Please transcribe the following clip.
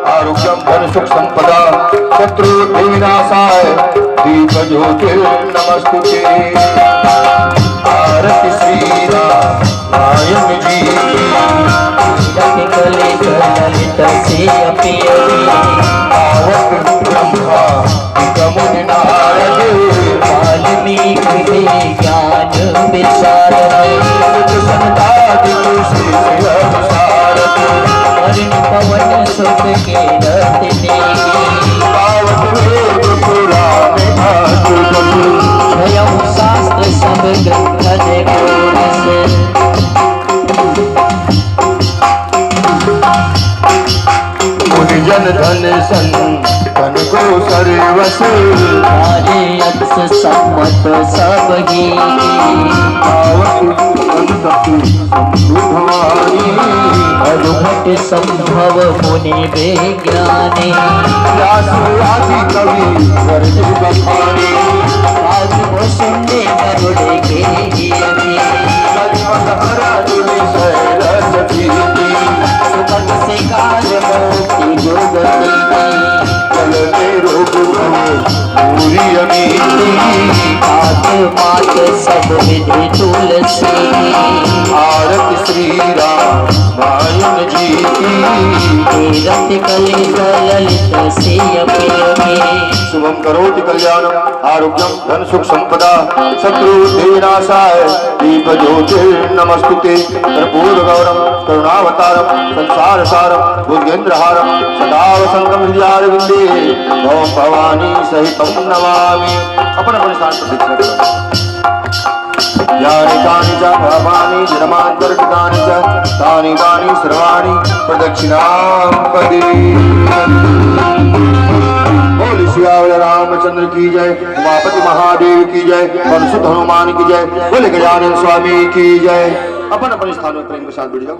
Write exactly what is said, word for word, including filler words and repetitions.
आरोग्यं धन सुख संपदा शत्रु विनाशाय दीप ज्योतिर्नमस्तुते। आरति श्री रामायण जी की। कलित ललित से अपियमी। पावक ब्रह्मा मुनि नारद। वाल्मीकि ज्ञान विशारद। संतान तुलसी अनुसारद। वरुण पवन सुत केरत नेगी। पावक वेद पुराण अद्भुत। स्वयं शास्त्र सब ग्रंथन कोरस। मुनि जन धन संतन को सर्वस। सारे अंश सम्मत सब ही। पावक संत शंभु भवानी। अरुघट संभव मुनि विज्ञानी। व्यास आदि कवि वर्ग बखानी। आज वो सुनने गरुड़ के ही अभी। कलमत हरा तुलि शैलस प्रीति। सुखद शिकार मोक्ति जोग नीति। जल में रोग भव पूरी अनीति। पात मात सब विधि तुलसी। आरत श्री रामायण जी की। तीरथ कलित ललित से अपियमी। शुभम करोति कल्याणम आरोग्यम धन सुख संपदा शत्रु विनाशाय दीप ज्योतिर्नमस्तुते। कर्पूर गौरम करुणावतारम संसार सारम भुजगेंद्र हारम सदा वसंतम हृदयारविंदे भव भवानी सहितम नमामि। अपन अपन स्थान पर दीक्षा करो। यानि कानि च पापानि जन्मांतरकृतानि च तानि तानि सर्वाणि प्रदक्षिणां करोमि। बोल सियावर रामचंद्र की जय, उमापति महादेव की जय, पवन सुत हनुमान की जय, बोल गजानन स्वामी की जय। अपन अपन स्थान में प्रेम के साथ बैठ जाओ।